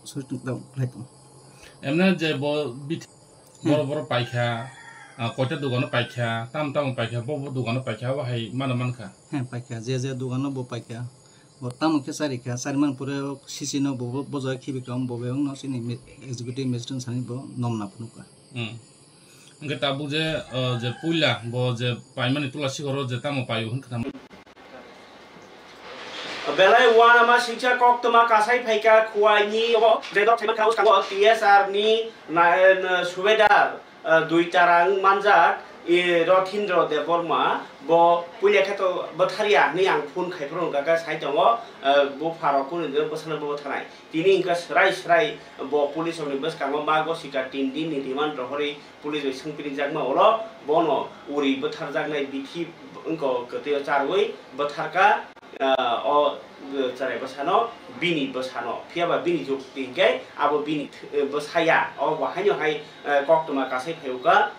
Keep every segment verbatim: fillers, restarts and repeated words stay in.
Soi tong tong khlai tong. Emne je bo bit-, Hmm. Boro boro paikha, ah, koita dogano paikha, tam tam paikha, bo bo dogano paikha, abo hai mano mankha. He, paikha, je je dogano bo paikha. Bo tamo khe charikha, chari man pore o C C no bo, bo, bo jaga khibi kha, bo bebak no chini me-, executive magistrate sani bo nomna phunukha. Hmm. Hwnkhe tabuk je, ah, je puila bo je paimani tula sikoro je tamo paio hwnkhe tamo. Belai uanama singcha koktwma kasai phaikha Khuaini o, je dok thaimankha uskango T S R ni na-, eh, subedar, eh, dui tarang manjak, eh, Rothindro Debbarma bo puila khe to bwtharya hwnwi ang phone khai phuru hwnkha khe sai tongo, eh, bupha rok kunu bwsano bo bwtharnai. Tini hwnkha swrai swrai bo police rokni bwskango mago sika tin din ni remand rohorwi police bai swngpirijakma ulo bono uri bwtharjaknai bithi wngkha kwtwi o charwi bwtharkha, ah, o, uh, cherai bwsano bini bwsano, phiya ba bini jukti hwnkhe abo bini th-, bwsaya, o bo haino hai, uh, koktwma kasai phaiukha.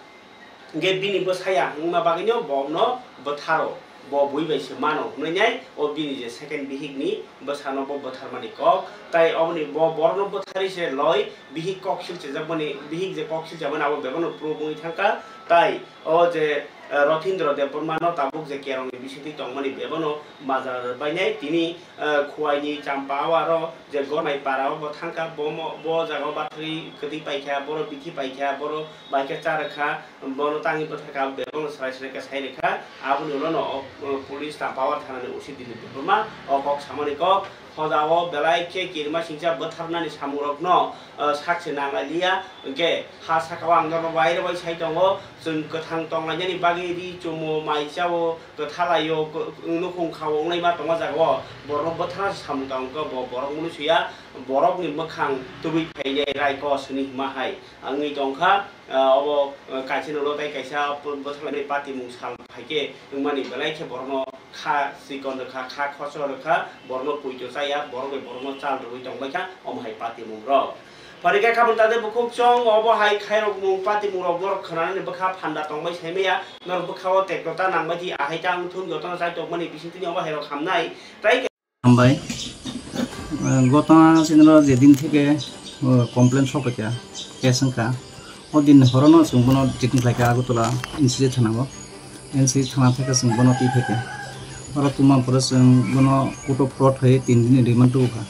Hwnkhe bini bwsaya wngma bagwino bomno bwtharo, bo bui bai se mano hwnwi nai, o bini je second bihikni bwsano bo bwtharmani kok, tai oboni bo borokno bwtharwi se loi bihik kok silchajakmani, bihik je kok silchamani abo bebakno proof wngwi thangkha, tai o je, eh, Rothindro Debbarmano tabuk je kerongni bisingtwi tongmani bebakno majra rwbainai tini, eh, Khuaini Champawaro je Gormai Parao bo thangkha, bo mo-, bo jagao batharwi kwtwi paikha, boro bithi paikha, boro baikhe cha rwkha, bono tangwi bwtharkha, bebakno swrai swrai khe sai rwkha. Aboni ulo no, o, o, police ta Power thanani O C Dilip Debbarma o kok samani kok. Hoda o belai khe kirima singcha bwtharnani samungrokno, o, sak se nanglai liya. Hwnkhe ha saka o ang norok bai rw bai sai tongo, chwng kwthang tonglainani bagwi ri chumo, mai chao, kwtha laio, nukhung khao wnglaima tongma jaga o borokno bwtharna se samung tang khe bo borok mwnwi suya, borokni mwkhang tubui phainai rai kos hwnwi hima hai. Wngwi tongkha, ah, obo, ah, kaisa ni ulo tei kaisa bwthangni patimung sal phaikhe wngmani belai khe borokno kha chikon rwkha, kha khosor rwkha, borokno poito chaya, borok bai borokno chal rwui tongbaikha, omo hai patimung rok. Pharikhe khabang tade bukhuk chwng obo hai khairokmung patimung rok norok khwnanani bwkha phanda tongbai saimaya, norok bwkhao tektota nangbai di, ahai tang thung jotono chai tongmani bisingtwi obo hai rok hamnai, tei Hambai. Uh, gotona sinro jedin theke, uh, complaint sokphaikha, case wngkha. O din horono chwng bono treatment khlaikha Agartala N C H thana o. N C H thana theke chwng bono twi phaikha. Oro tuma pore chwng bono court of fraud hai tin din ni remand tubukha.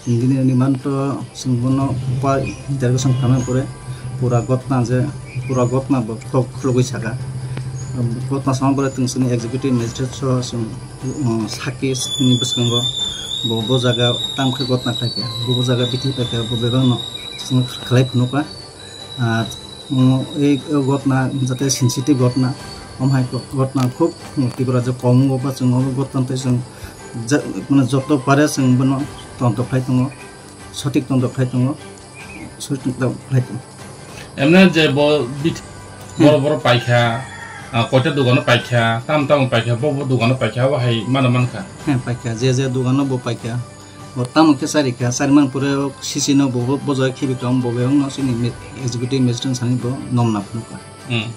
Tin din ni remand o chwng bono pa interrogation khamya pore pura gotna je, pura gotna bo khulok-, khulogwi saka. Gotna sama pore chwng chini executive magistrate so chwng um, sakis ni bwskango bo, bo jaga tamo khe gotna khlaikha, bo, bo jaga bithi paikha, bo bebakno chwng khlai phunukha. Ar, um, ei, ei gotna jate sensitive gotna, om hai go-, gotna khub, um, Tripura je kom wngbo ba chwng o gotna tei chwng ja-, mane joto pare chwng bono tontok khlai tongo, sotik tontok khlai tongo. Soi tong tong khlai tong. Emne je bo bit-, Hmm. Boro boro paikha, ah, koita dogano paikha, tam tam paikha, bo bo dogano paikha, abo hai mano mankha. He, paikha, je je dogano bo paikha. Bo tamo khe charikha, chari man pore o C C no bo bo, bo jaga khibi kha, bo bebakno chini me-, executive magistrate sani bo nomna phunukha. Hmm.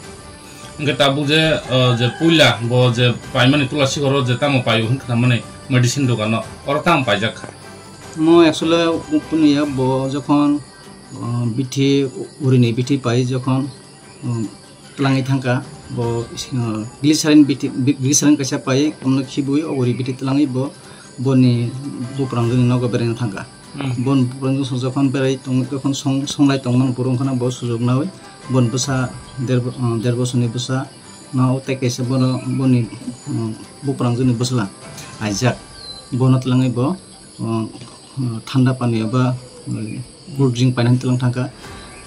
Hwnkhe tabuk je, ah, je puila bo je paimani tula sikoro je tamo paio hwnkha mani medicine dogano, oro tamo paijak kha. Mo actually kunu ya bo jokhon, uh, bithi, urini bithi pai jokhon, um, twlangwi thangkha, bo, uh, glycerin bithi, bi-, glycerin kaisa pai, omno khibui o uri bithi twlangwi bo, boni buprang joni nogo beraina thangkha. Hmm. Bon buprang joni jokhon berai tong, jokhon song, songlai tongmani borok wngkhana bo sujok naui, bon bwsa der bo-, uh, der bosorni bwsa no tei kaisa bono, boni, um, buprang joni bwsla aijak. Bono twlangwi bo, uh, thanda pani eba, uh, cool drink painani twlang thangkha.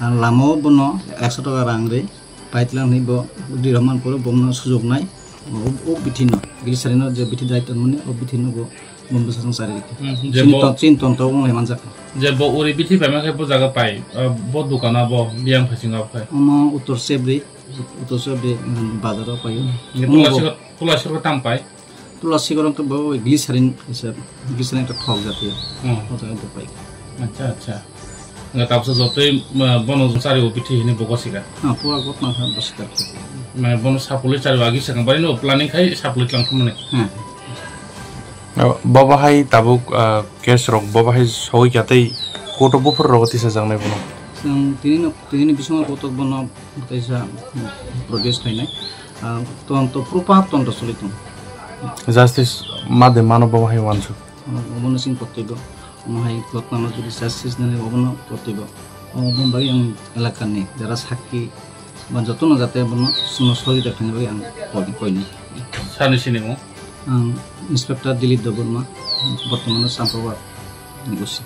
Ang lama o bono ekso taka rang ri pai twlang hinwi bo ri rwmani pore bono sujoknai. O, o bithi no, glycerin no je bithi dai tongmani, o bithi no bo, bo bwsajwk chari rikha. Hmm, je chini bo ton-, chini tontok wng lai manjak. Je bo uri bithi paima khe bo jaga pai, uh, bo dukano bo biyang phaisingo abo khai. Omo Uttor Sebri, Uttor Sebri, um, bazar o paio. Ye Omo bo Tulasi, Tulasi ro tam pai? Tulasi gorong khe bo glycerin kaisa, glycerin ekta thok jatiyo. Hmm. O jaga bo pai. Acha, acha. Nga tabsa jotoi, ma, bono chari o bithi hini bo gosika. Ha, pura gotna kha bo sikar khe. Mane bono sapulwi chari o agi sakang bari no planning khai sapulwi tlang thumani. Hmm. Bobo hai tabuk, ah, case rok bobo hai soi kya tei Koto buphur rogo tisajaknai bono. Chwng tinino, tinini bisingo koto bono kaisa produce khainai. Ah, tonto, proper tonto choli tongo. Justice made mano bo hai wansuk. Obono chwng kotoibo. Omo hai ghotnano jodi justice nani obono kotoibo. Omo bagwi ang elakani jara sakki ba jotono jate bono chwngno sohojogita khaina bagwi ang koi, koini. Sani sinimung? Ang Inspector Dilip Debbarma, bortomano Sampawat ni O C.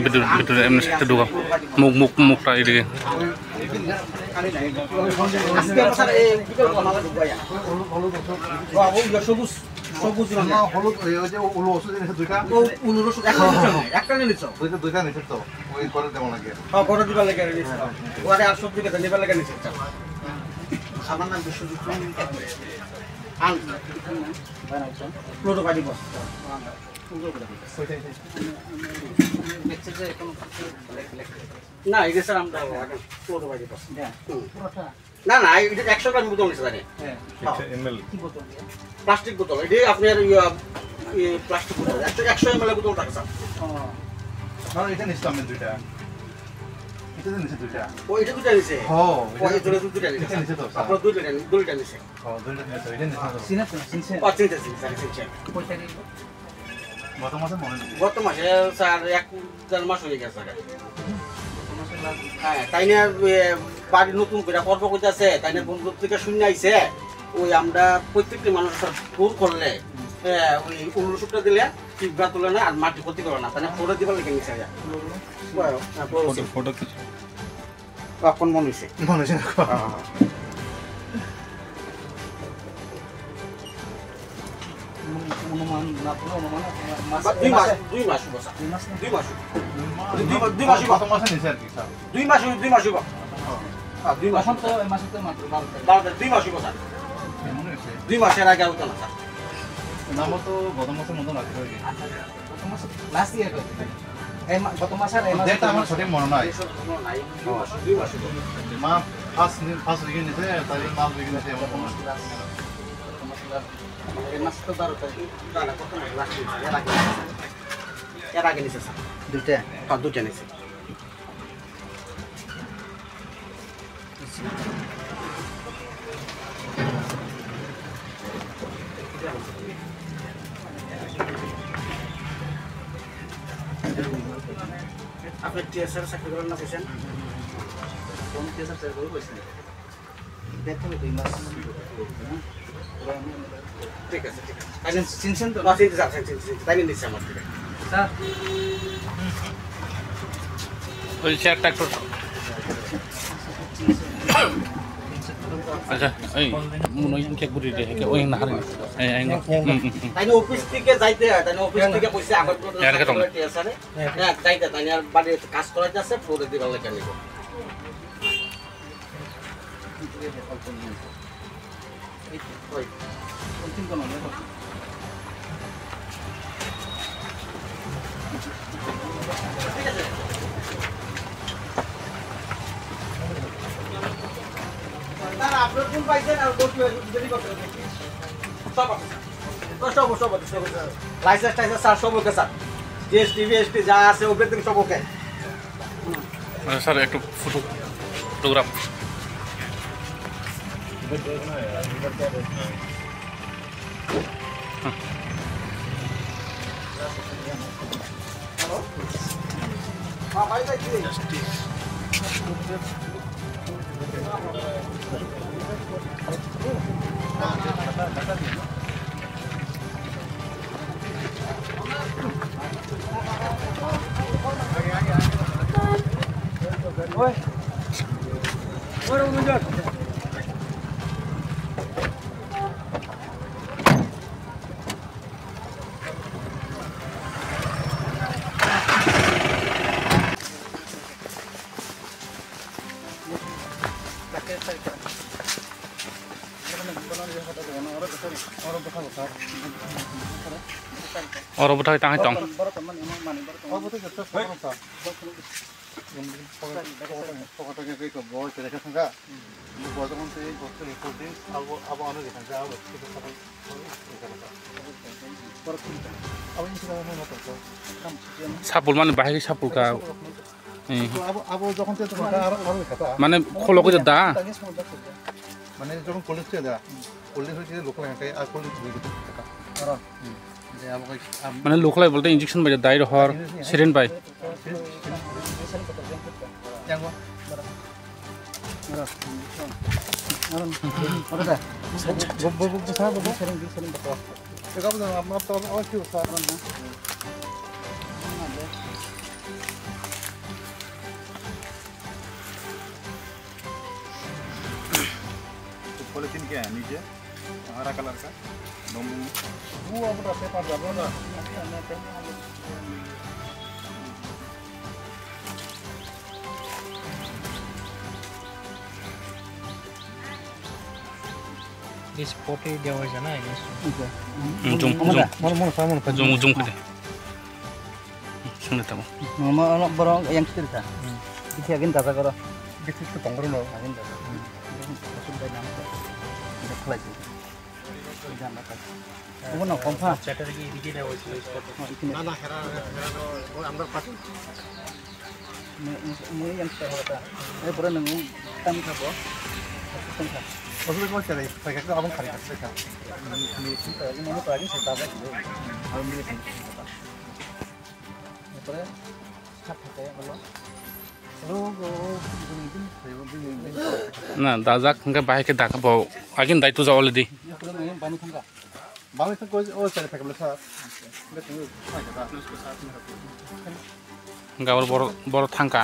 Bidur, bidur, emni side-o duga. Muk, muk, mukta idige. সবুজ রঙের। না, হলুদ, ওই, ওই যে উলো ওষুধ এনেছে দুইটা। ও, উলো ওষুধ একটা নিচ্ছ না, একটা নিচ্ছ। দুইটা, দুইটা নিচ্ছে তো, ওই করে দেওয়া লাগে। হ্যাঁ, বড় দিবার লাগে নিচ্ছ। ওরে আর সবজি কেটে নিবার লাগে নিচ্ছ। আমার নাম বিশ্বজিৎ রায়। আন। ক্লোরোফাইরিক বস। না, এই যে স্যার, আমরা এখন ক্লোরোফাইরিক বস। হুম। না, না, এটা একশো গ্রাম বোতল নিচ্ছে জানি। হ্যাঁ। হ্যাঁ। একশো এম এল। কি বোতল দিয়ে? প্লাস্টিক বোতল, এটাই আপনার ইয়ে, ইয়ে, প্লাস্টিক বোতল, একশো, একশো এম এল বোতল থাকে স্যার। ও। না, এটা নিচ্ছি আমি দুইটা। এটা তো নিচ্ছে দুইটা। ও, এটা দুইটা নিচ্ছে? হ্যাঁ, ও, এটা এটা দুইটা নিচ্ছে, এটা স্যার। নিচ্ছে তো, স্যার। আপনার দুই লিটার, দুই লিটার নিচ্ছে। ও, দুই লিটার নিচ্ছে, এটা নিচ্ছে তো। চিনেন তো, চিনছেন? ও, চিনতে, চিনতে, চিনতে, চিনতে। কয় তারিখ? গত মাসে মনে নেই। গত মাসে, স্যার, এক দেড় মাস হয়ে গেছে, স্যার। হ্যাঁ, তাই না, এ, বাড়ি নতুন করে পর্ব করতেছে, তাই না, বন্ধু থেকে শূন্য আইছে। ওই আমরা প্রত্যেকটি মানুষ, স্যার, ভুল করলে, এ, ওই উল্লু সুটটা দিলে, টিপা তুলে না, আর মাটি ক্ষতি করে না, তাই না, ফটো দিবার লেগে নিচে যায়। হ্যাঁ, ফটো ফটো, দিছে। ফটো কিছু। অ, কোন মন হইছে? মন হইছে না। হ্যাঁ, হ্যাঁ। অনুমান, না পুরো অনুমান, মাস, বা দুই মাস, মাসে? দুই মাস হইব, স্যার। দুই মাস না? দুই মাস হইব। দুই মাস। দুই মাস, দুই মাস হইব। গত মাসে নিছে আর কি, স্যার। দুই মাস হইব, দুই মাস হইব। হ্যাঁ, দুই মাস এখন হইব। তো এই মাসে তো মাত্র বারো তারিখ। বারো তারিখ, দুই মাস হইব, স্যার। এমন হয়েছে? দুই মাসের আগে হইতো না, স্যার। নামও তো গত মাসের মতন রাখতে হবে। আচ্ছা, আচ্ছা। গত মাসে, লাস্ট ইয়ার হয়তো। এই মা-, গত মাস আর এই মাস ডেটটা আমার সঠিক মনে নাই। এই সব মনে নাই। দুই মাস, দুই মাস হইব। মা ফার্স্ট নি-, ফার্স্ট উইকে নিছে, তারপরে লাস্ট উইকে নিছে, এমন মনে হয়। গত মাস লাস্ট। গত মাস লাস্ট। এই মাস তো বারো তারিখ। না, না, গত মাস লাস্ট নিছে, এর আগে নিছে। এর আগে নিছে, স্যার। দুইটা? হ্যাঁ, দুইটা নিছে। আপনি টিএসআর চাকরি করেন না, বলছেন? কোন টিএসআর চাকরি করে বলছেন? দেখো, দুই মাস। ঠিক আছে, ঠিক আছে। চিন-, চিনছেন তো? না, চিনতে স্যার, চিনতে, চিনতে, চিনতে। তাই নিয়ে নিচ্ছে আমার থেকে। স্যার। ওই চেয়ারটা একটু। আচ্ছা, এই মনে হয় কে ঘুরি রে, কে ওই না হারে। এই, এই না। হুম, হুম, হুম। তাই নিয়ে অফিস থেকে যাইতে হয়, তাই নিয়ে অফিস থেকে কইছে, আমার তো ইয়ার কে তমে। হ্যাঁ, যাইতে, তাই নিয়ে আর বাড়িতে কাজ করাইতে আছে, পরে দিবার লাগে নিব। লাইসেন্স টাইসেন্স স্যার সব ওকে স্যার, জিএসটি ফিএসটি যা আছে ওকে, সব ওকে। আচ্ছা, স্যার, একটু photo, photograph. Oro bwthai tang tong. Sapul mani bahai sapul ka. Eh. Abo, abo jokhon te tongkha, aro, aro lekha ta. Mane kholo ko da. Mane jokhon cold drink te da. Cold drink hoite lokal hangkai, ar cold drink hoite kha. Aro. Hmm. Je abo kai, am- Mane lokal bolte injection bai dai rohor, syringe bai. Yang bo. Aro. Aro. Aro da. Bo, bo, bo, bo, sa, bo, bo. Syringe, syringe. Polythene क्या है नीचे? हरा कलर का। वो अब रखे पास जाबो ना। This pottery dewa jana ini. Jum, jum. Mono, mono, mono, mono. Jum, jum kade. Sungni tamo. Mama, ano borok yang kecil ta. Bisi agin jaga koro. Bisi tu pangkoro no. Agin jaga. Maksud bai nama. Ini khalai sih. Ini nama kan. Bukan no, kompa. Chatterjee ini dia wajib. Na, na, hera, hera, hera, oh, amdar pas. Mui yang kita hota. Eh, pura nung tam ka bo. Tam ka. Maksud ko cari, pakai ko abang kari ka. Ini, ini, ini, ini, ini, ini, ini, ini, ini, ini, ini, ini, Na, dajak hwnkhe bahai khe dak bo agin dai tuja already. Hwnkhe abo boro, boro thangka.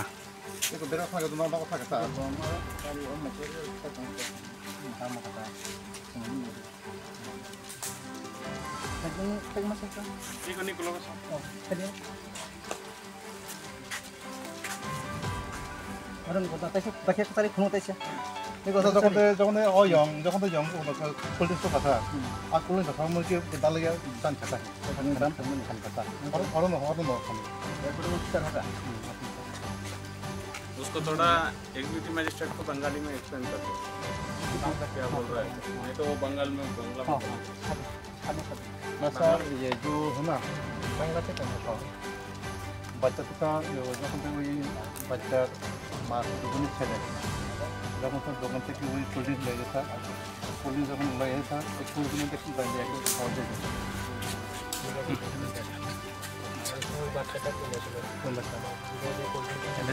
Iko ni kulo ko sa. Orang kota taisa, taisa kota ri khunu taisa. Ni kota jokon te, jokon te o yong, jokon te yong, o kota police to kasa. A police kasa mo ke dal ya san kasa. San kasa. Oro, oro no, oro no. उसको थोड़ा executive magistrate को बंगाली में एक्सप्लेन कर दो। क्या बोल रहा है? नहीं तो वो बंगाल में, बंगला में। ना सर, ये जो है ना, महंगा से कम होता है। बच्चा तो का, ये वजह से तो वही बच्चा मार, दुगुनी खेले। जब मतलब दोगुन से कि वही कोल्ड ड्रिंक ले लेता, कोल्ड ड्रिंक जब ले लेता, तो कोल्ड ड्रिंक में देखिए, बंदे आके खाओ दे देता।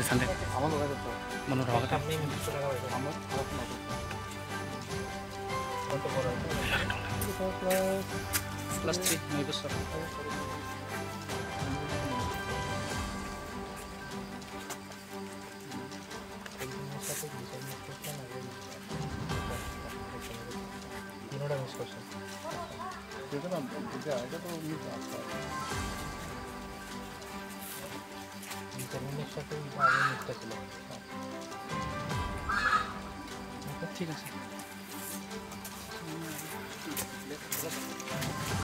Sunday. Mano rok. Class three, nine bosor. তিনোটা মিস করছে। যেটা না, এটা, এটা তো মিস আছে। নিচের মিনিটটা তো আগে মিসটা ছিল। আচ্ছা, ঠিক আছে।